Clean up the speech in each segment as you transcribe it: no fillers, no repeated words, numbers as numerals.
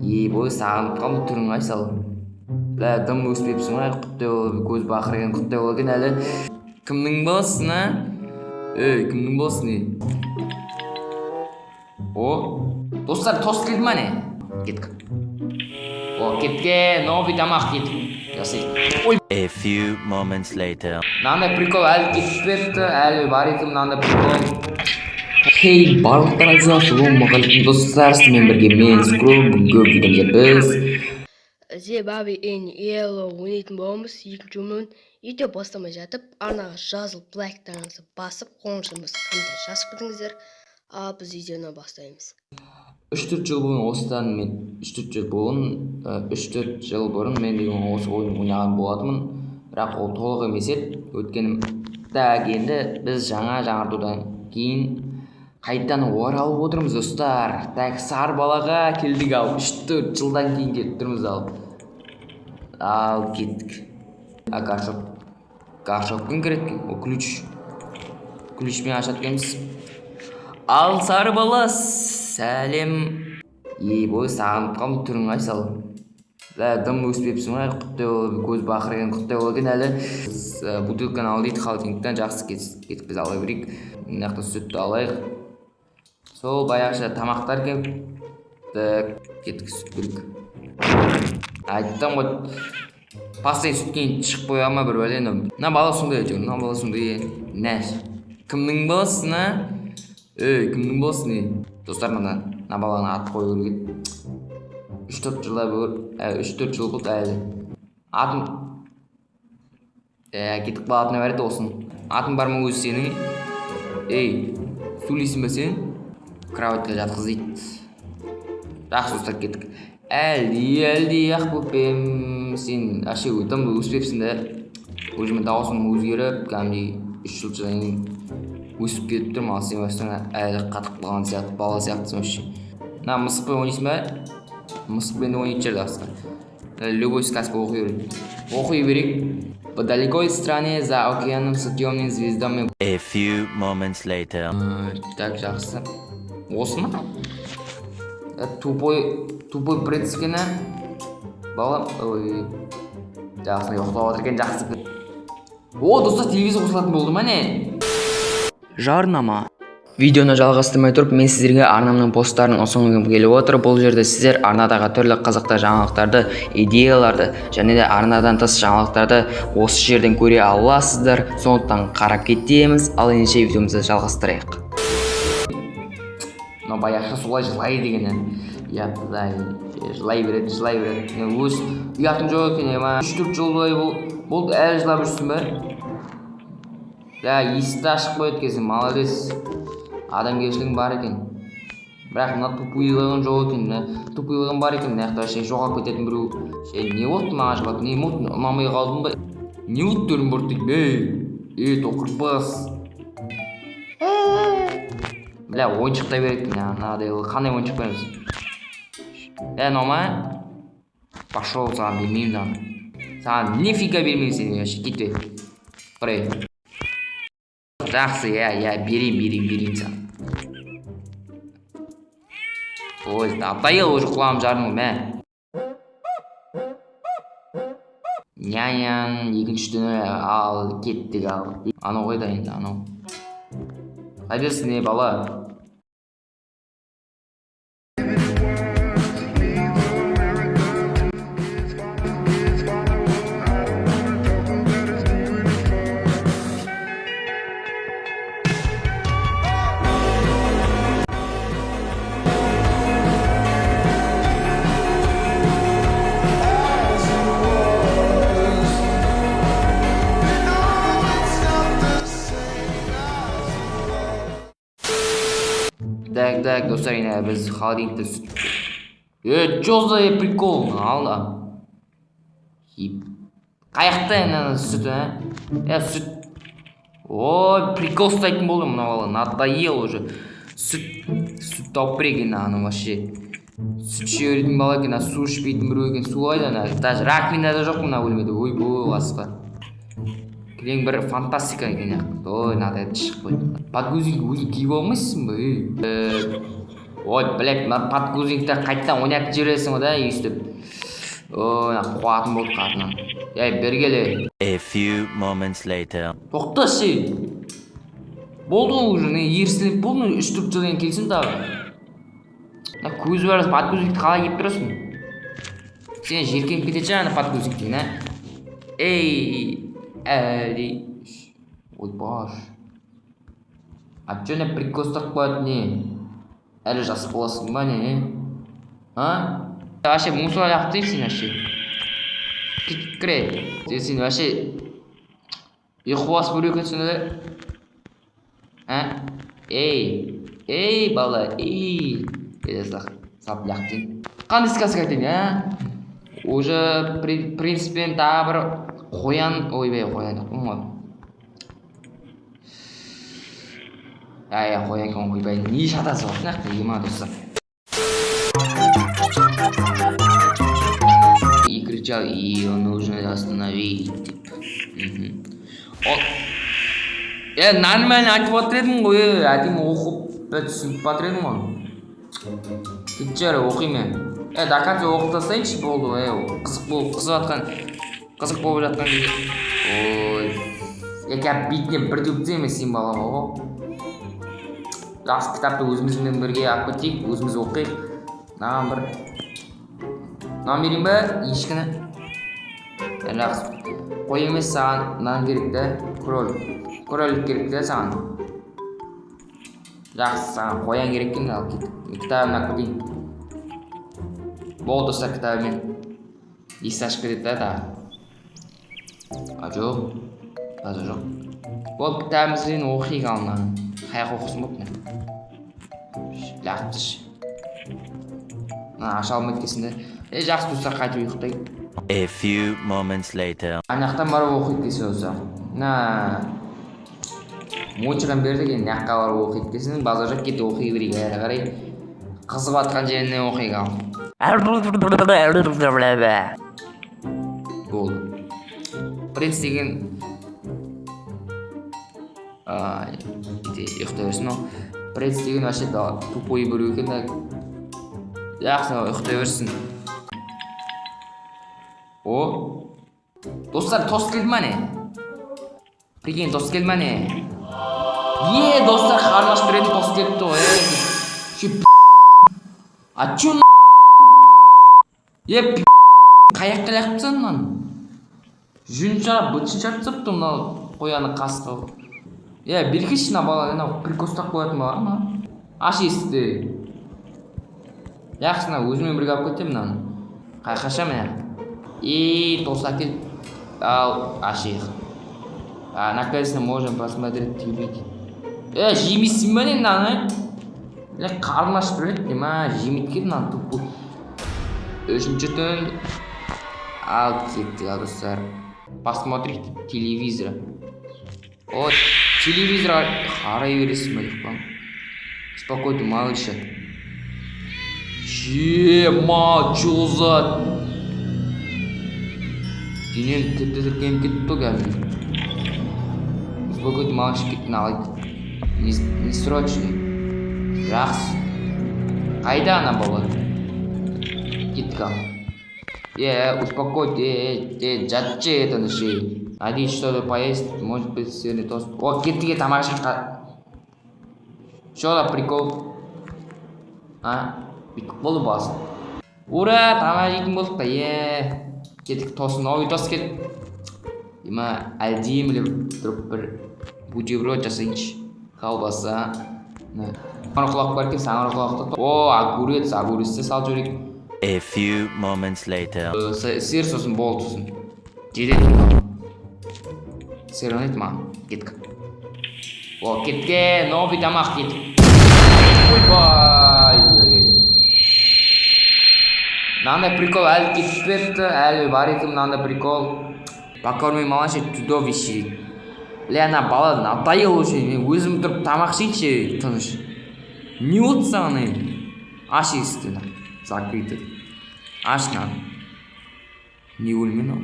Ебой, сағынып қалдым түрің ай сал. Бля, дым өспепсің ғой әлі, құттай болып, көз бақырайған құттай болып екен әлі. Кімнің баласысың, а? Ей, кімнің баласысың, ей? О, достар, тост келді ма, не? Кеттік. О, кеткен, новый тамақ кеттік. Жасайық. Ой, A few moments later. мынандай прикол әлі кетпепті, әлі бар екен мынандай прикол. Хей, барлықтарыңызға ассалаумағалейкум, достар, сізбен бірге мен, Скру. Бүгінгі видеомызда біз The Baby in Yellow ойнайтын боламыз екінші бөлімін. Видео бастамай жатып, арнаға жазылып, лайктарыңызды басып, қоңырауды комментарий жазып кетіңіздер. Ал біз видеоны бастаймыз. 3-4 жыл бұрын осыдан мен 3-4 жыл бұрын, 3-4 жыл бұрын мен деген осы ойын ойнаған болатынмын, бірақ ол толық емес еді, өйткені. Так, енді біз жаңа жаңартудан кейін қайтадан оралып отырмыз, достар. Так, сары балаға келдік. Ал 3-4 жылдан кейін келіп тұрмыз. Ал кеттік. А, горшок, горшок кім кіреді екен? О, ключ, ключпен ашады екенбіз. Ал, сары бала, сәлем! Ебой, сағынып қалдым түрің ай сал. Бля, дым өспепсің ғой әлі, құттай болып, көз бақырайған құттай болып екен әлі. Біз, бутылканы ал дейді холодильниктен. Жақсы, кеттік, біз ала берейік. Мына жақта сүтті алайық, сол баяғыша тамақтар екен. Так, кеттік, сүт керек. Айттым ғой, постоянно сүттен шығып қоя ма бір бәле. Мына бала сондай әйтеуір, мына бала сондай. Нә, кімнің баласысың, а? Ей, кімнің баласысың, ей? Достар, мына баланы ат қою керек еді. 3-4 жылда, 3-4 жыл болды, әлі атын кетіп қалатыны бар еді осының. Атың бар ма өзі сенің? Ей, сөйлейсің ба сен? Кроватьқа жатқыз дейді. Жақсы, достар, кеттік. Әлди, ақ бөпем, сен вообще дым өспепсің да. Уже мен дауысым өзгеріп, кәдімгідей 3 жылдан кейін өсіп кетіп тұрмын, ал сен вообще әлі қатып қалған сияқты, бала сияқтысың вообще. Мына мысықпен ойнайсың ба? Мысықпен де ойнайтын шығар. Жақсы, любой сказка оқи берейік, оқи берейік. В далекой стране за океаном с темными звездами. A few moments later. Так, жақсы. Осы ма? Тупой, тупой принц екен, ә, бала. Ой, жақсы, ұйықтап жатыр екен, жақсы. О, достар, телевизор қосылатын болды ма, не? Жарнама. Видеоны жалғастырмай тұрып, мен сіздерге арнамның посттарын ұсынғым келіп отыр. Бұл жерде сіздер арнадағы түрлі қызықты жаңалықтарды, идеяларды және де арнадан тыс жаңалықтарды осы жерден көре аласыздар. Сондықтан қарап кетеміз. Ал ендеше видеомызды жалғастырайық. Мынау баяғыша солай жылайды екен, иә, құдай, жылай береді, жылай береді. Мен өз ұятың жоқ екен, ема. 3-4 жылдай болды, әлі жылап жүрсің ба? Да, есікті ашып қояды екенсің, молодец, адамгершілігің бар екен. Бірақ мына тупыйлығың жоқ екен, мына тупыйлығың бар екен. Мына жақта вообще жоғалып кететін біреу. Ше, не болды маған жылап? Не болды, ұнамай қалдың ба? Не болды, түрің бұрды дейді. Ей, ей, тоқырбас, бля, ойыншық та береді екен. Мынадай қандай ойыншық береміз? Е, мынау ма? Пошел, саған бермеймін саған, саған нифига бермеймін сен вообще, кетпе. Қарай, жақсы, иә, берейін, берейін, берейін саған. Ой, надоел уже, құлағым жардың ғой, мә. Нянян екінші түні. Ал кеттік. Ал анау қайда енді? Анау қайдасың, е, бала? Так, так, достар, енді біз холодильникте сүт. Е, чё за прикол? Ал қаяқта енді ана сүт, а? Е, сүт. Ой, прикол ұстайтын болды мына бала, надоел уже. Сүт, сүт тауып берейік енді. Аны вообще сүт іше беретін бала екен, а су ішпейтін біреу екен. Су қайда ана? Даже раковина да жоқ мына бөлмеде. Ойбой, қасқа кілең бір фантастика екен. Ой, мынадай шығып қойды. Подгузник өзің киіп алмайсың ба, ей? Ой, блядь, мына подгузникті қайтадан ойнатып жібересің ғой да, өйстіп. Ой, мына қуатын болды қатыннан. Ей, бері кел, ей. A few moments later. Тоқташы. Болды ғой уже, не ерсілеп болдың, 3-4 жылдан келсін тағы. Мына көзі бар подгузникті қалай киіп тұрасың? Сен жеркеніп кететін шығар ана подгузниктен, а? Ей, әлі. Ойбаш. А чё не прикол ұстап қояды не? Әлі жас боласың ба не? А? Вообще мусор лақтырайын сен вообще. Кет кіре. Сен вообще ұйқы басып біреу екенсің да? А? Ей, ей, бала, ей. Келе салып лақтырайын. Қандай сказка айтайын, а? Уже принцпен тағы бір қоян, ойбай, қоян деп қойдым ғой. Ай, қоян екен, ойбай, не шатасы бар мына жақта, ема достар. И кричал, ее нужно остановить деп. О, нормально айтып отыр едім ғой, әдемі оқып, түсініп жатыр едім ғой. Кетші әрі, оқимын мен. До конца оқып тастайыншы, болды, қызық болып, қызып жатқан, қызық болып жатқан кезде. Ой, кәп бетіне бір теуіп тастаймын сен балаға ғой. Жақсы, кітапты өзімізбен бірге алып кетейік, өзіміз оқиық. Мынаған бір нан берейін ба, ешкіні? Жақсы. Қой емес, саған нан керек та, кролик. Кролик керек та саған. Жақсы, саған қоян керек екен, алып кет. Мен кітабымды алып кетейін. Болды достар, кітабымен. Есік ашып кетеді да тағы. А жоқ. Қазір жоқ. Болды, кітабымызбен оқиық ал мынаны. Қаяққа оқысын болды мына. Лақтыршы. Мына аша алмайды екенсің да. Жақсы достар, қайтып ұйықтайық. A few moments later. Ана жақтан барып оқиды десе болса. Мына моншадан бердік, енді мына жаққа барып оқиды десең, базар жоқ, кетіп оқи берейік әрі қарай. Қызып жатқан жерінен оқиық ал. Болды. Принц деген ұйықтай берсін ол. Принц деген вообще тупой біреу екен да. Жақсы, ұйықтай берсін. О, достар, тост келді ма не? Прикинь, тост келді ма не? Е, достар, қарны ашып тұр едім, тост келіпті ғой. А чё е, қаяққа лағып тастадың мынаны? Жүнін шығарып, бытшын шығарып тастапты мынау қояны қасқы. Бері келші мына бала, анау прикол ұстап қоятын бала ма? Аш есікті. Жақсы, мына өзімен бірге алып кетемін мынаны. Қашан міне? Тост әкел. Ал, ашайық. А, наконец-то можем посмотреть телевидение. Жемейсің ба не мынаны? Қарным ашып тұр еді, ма, жемейді екен мынаны тупой. Үшінші түн. Ал, кеттік, ал, достар. Посмотреть телевизор. О, телевизор қарай бересің ба деп қоямын. Успокойте малыша. Ема, чё за денем тітіркеніп кетті ғой кәдімгі. Успокойте малыша, кетті алайық. Не срочно. Жақсы. Қайда ана бала? Кеттік ал. Успокойте, жатшы это на шее. Надеюсь, что-то поесть, может быть, сырный тост. О, кеттік, тамақ ішіп. Чё за прикол? А, бүйтіп болды басы. Ура, тамақ жейтін болдық та, Кеттік, тост, новый тост кет. Ема, әдемілеп тұрып бір бутерброд жасайыншы. Колбаса. Саңырауқұлақ бар екен, саңырауқұлақты. О, огурец, огурецті салып жіберейік. A few moments later. Сыр сосын болды сосын. Жетеді. Сыр ұнайды маған. Кеттік. О, кетке, новый тамақ кеттік. Ойбай. Мынандай прикол әлі кетпепті, әлі бар екен мынандай прикол. Покорми малыша чудовище дейді. Ля, ана бала надоел уже, мен өзім тұрып тамақ жейінші тыныш. Не болды саған енді? Аш есікті, закрыто. Аш мынаны. Не өлме мынау?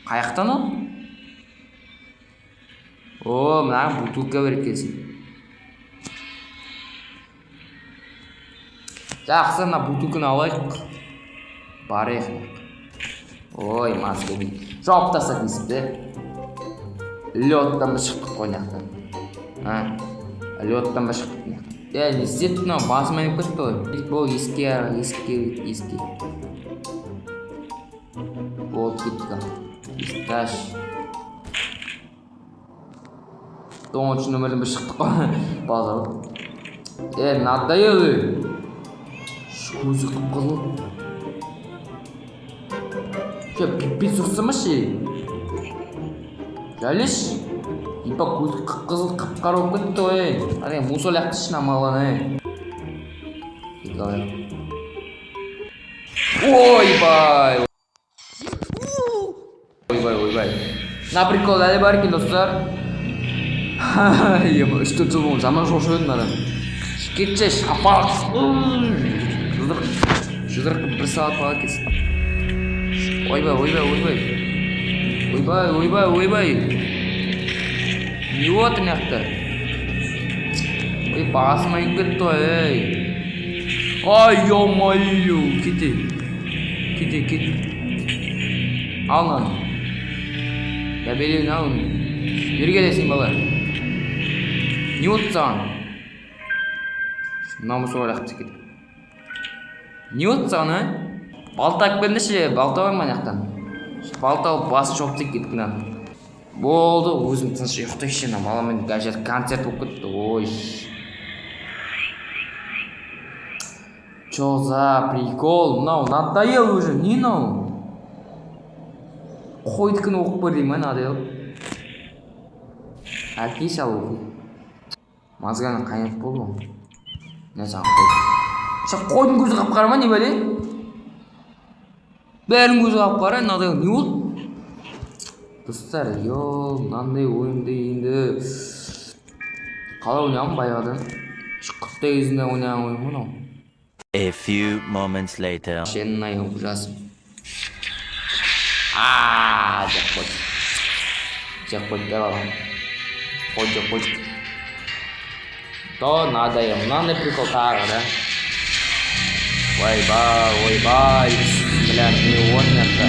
Қаяқтан ол? О, мынаған бутылка бар екенсің. Жақсы, мына бутылканы алайық. Барайық. Ой, маза жауып таста есікті. Лёдтан ба шықтық қой мына жақтан. А, лёдтан ба шықтық мына жақтан. Е, не істеді мынау? Басым айналып кетті ғой. Бол, есікке, есікке, есікке. Болды, кеттік ал. Есікті аш. 9-ншы нөмірден бір шықтық қой. Базар. Е, надоел. Көзі қып-қызыл. Че, пипец ұрсамашы. Жәлеш. Ипа көзі қып-қызыл, қып-қара болып кетті ғой. Әне, мусор лақтыршы мына маланы. Кетіп алайық. Ойбай. Ойбай, ойбай. Мына прикол әлі бар екен, достар. 3-4 жыл бұрын жаман шошып едім адам. Кетші, шапақ. Жұдырық, жұдырық бір сағат бала кетсін. Ойбай, ойбай, ойбай. Ойбай, ойбай, ойбай. Не отыр мына жақта? Ой, басым айналып кетті ғой, ей. Ай, ё-моё, кете. Кете, кет. Ал мынаны. Дәбелеуін ал оны. Бері келесің, бала. Не болды саған? Мына мусор лақтырып кет. Не болды саған, а? Балта алып келіңдерші, балта бар ма ана жақтан? Балта алып басын шоқып тастайық, кеттік мынаны. Болды, өзім тыныш ұйықтайыншы, ана баламен қазір концерт болып кетті. Ой. Чё за прикол? Мынау надоел уже, не мынау? Қойдікін оқып көр деймін, надоел. Әкеші, ал оқи. Мозганы қайнатып болды ғой. Мына саған қой. Сен қойдың көзі қап-қара ма, не бәле? Бәрінің көзі қап-қара, надоел. Не болды? Достар, ё, мынандай ойынды енді қалай ойнағанмын баяғыда? Құрттай кезінде ойнаған ойын ғой мынау. A few moments later. Шеннай ужас. А, жеп қойды. Жеп қойды да балам. Қой, жеп қойды. То надоел. Мынандай прикол тағы да. Ойбай, ойбай, бля, не вот мына жақта.